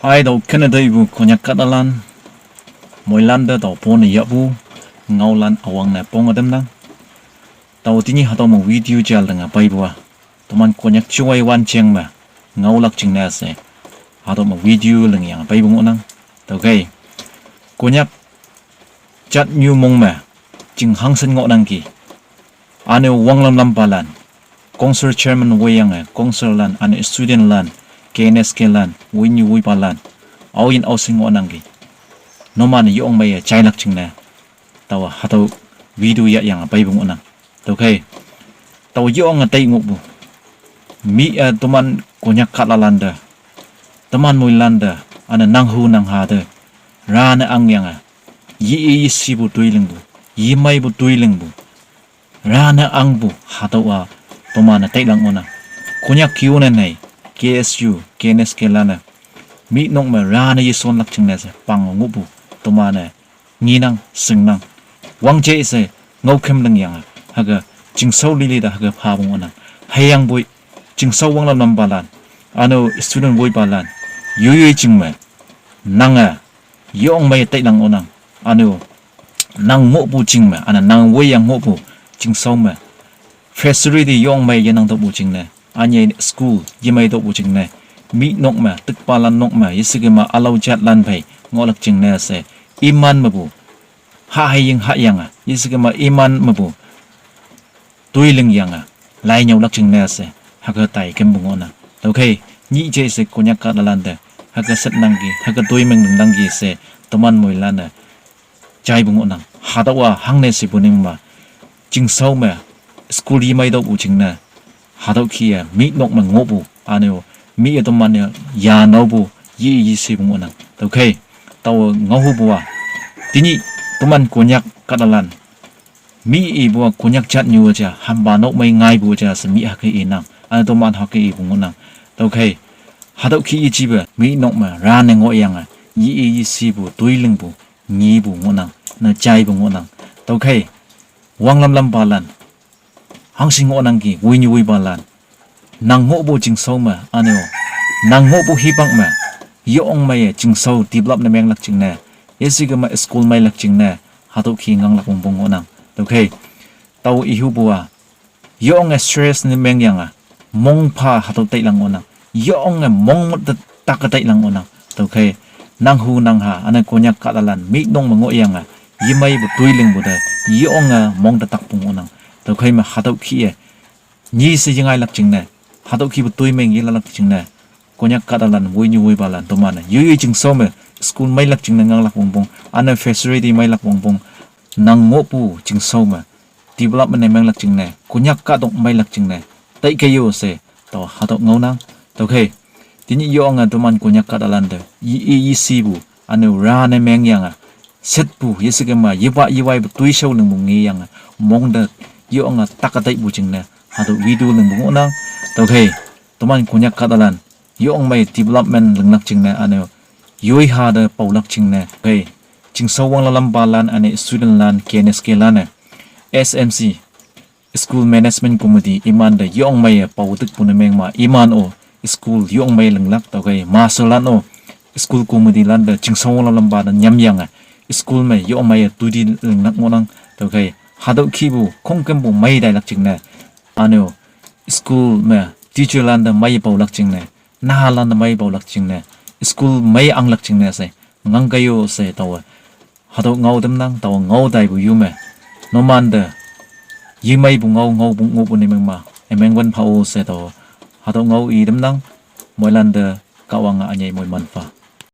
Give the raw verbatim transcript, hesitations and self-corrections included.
Ai tao kene taipu Konyak kahtalan, moilan te tao pone yahpu ngaolan üwangne ponge tamnang. Tao tenyih hatüo me video jal tenge peipu-a, toman Konyak juai wan jeng me ngaolak jingne she, hatüo me video lingyange peipu ngohnang. Tüokhei, Konyak jatnyu mong me chinghangshen ngohnangki. Üne-o wanglam lampalan, council chairman woiyange councillan, üne studentlan, K N S K lan, woinyu woipalan, aoyin aoshin ngohnangki. Numan-e yong meiye jailak jingne, taowa hatüo video yahyange peipu ngohnang. Tüokhei, taowa yonge tai ngohpu, mi-e toman Konyak kahtalan te, teman moilan te, üne nanghu nangha te, rane angyange, ye-i yeshipu toi lingpu, yemeipu toi lingpu, rane angpu hatüo-a toman-e tailak ngohnang. Konyak Union-e, K S U, K N S K lan-e, mi nok me rane yeshonlak jingne she pang ngohpu, toman-e ngenang shingnang. Wangje she ngaokhüm lingyange, hüke chingshao lili te hüke phapu ngohnang. Hüyangpoi, chingshao wanglam lampalan, üne-o student woipalan, yoiyoi jing me, nange yong mei tailak ngohnang. Üne-o nang ngohpu jing me, üne nang woiyang ngohpu chingshao me facility yong mei yenang tüohpu jingne, ünyei school yemei tüohpu jingne, mi nok me, tikpalan nok me, yeshikema ülao jatlan phei ngohlak jingne she, iman mepu, ha heying hayange, yeshikema iman mepu toi lingyange, lai nyüolak jingne she, hüke tai kempu ngohnang. Tüokhei, nyih je she Konyak kahtalan te, hüke shetnangki, hüke toi meng lingnangki she, toman moilan-e jaipu ngohnang. Hatüowa hangne shepu ningma, chingshao me, school yemei tüohpu jingne, hatüo kih-e mi nok me ngohpu, üne-o, mi-e toman-e yanaopu, ye-i yeshipu ngohnang. Tüokhei, taowe ngaohupu-a, tenyih toman Konyak kahtalan, mi ipu-a Konyak jatnyu ja, hampa nok mei ngaipu ja she mi hüke inang, üne toman hüke ipu ngohnang. Tüokhei, hatüo kih-e jipe mi nok me rane ngohyange, ye-i yeshipu toi lingpu, ngepu ngohnang, ne jaipu ngohnang. Tüokhei, wanglam lampalan, hangshin ngohnangki, woinyu woipalan, nang ngohpu chingshao me, üne-o, nang ngohpu hipak me, yong meiye chingshao develop ne menglak jingne, yeshikema school meilak jingne, hatüo kih nganglak wongpong ngohnang. Tüokhei, tao ihupu-a, yonge stress ne mengyange, mong pha hatüo tailak ngohnang. Yonge mong te tak tailak ngohnang. Tüokhei, nanghu nangha, üne Konyak kahtalan, mi nok me ngohyange, yemeipu toi lingpu te, yonge mong te takpu ngohnang. Tüokhei me hatüo kih-e, nyi she yengailak jingne, hatüo kihpu toi meng yelalak jingne, Konyak kahtalan, woinyu woipalan toman-e, yoiyoi chingshao me, school meilak jingne nganglak wongpong, üne facility meilak wongpong, nang ngohpu chingshao me, development ne menglak jingne, Konyak kahtok meilak jingne, taikei yo she, tao hatüo ngaonang. Tüokhei, tenyih yonge toman Konyak kahtalan te, ye-i yeshipu, üne-o rane mengyange, shetpu, yeshikema, yepa yewaipu toishao lingpu ngeyange, mong te, yonge tak taipu jingne, hatüo video lingpu ngohnang. Tüokhei, toman Konyak kahtalan, yong mei development linglak jingne, üne-o, yoiha te paolak jingne, khei, chingshao wanglam lampalan, üne studentlan, K N S K lan-e, S M C, School Management Committee imante yong meiye pao tikpu ne mengma iman-o, school yong mei linglak. Tüokhei masterlan-o, school committee lante chingshao wanglam lampa te nyamyange, school me yong meiye toiti linglak ngohnang. Tüokhei, hatüo kihpu khongkümpu mei tailak jingne, üne-o, school me teacherlan te mei paolak jingne, nahalante mei paolak jingne, school mei anglak jingne she, ngangkei yo she taowe, hatüo ngao tamnang. Taowe ngao taipu yu me, numante, yemeipu ngao ngaopu ngohpu ne mengma, ümeng wan pha-o she taowe, hatüo ngao i tamnang. Moilante, Kahwange ünyei moiman pha.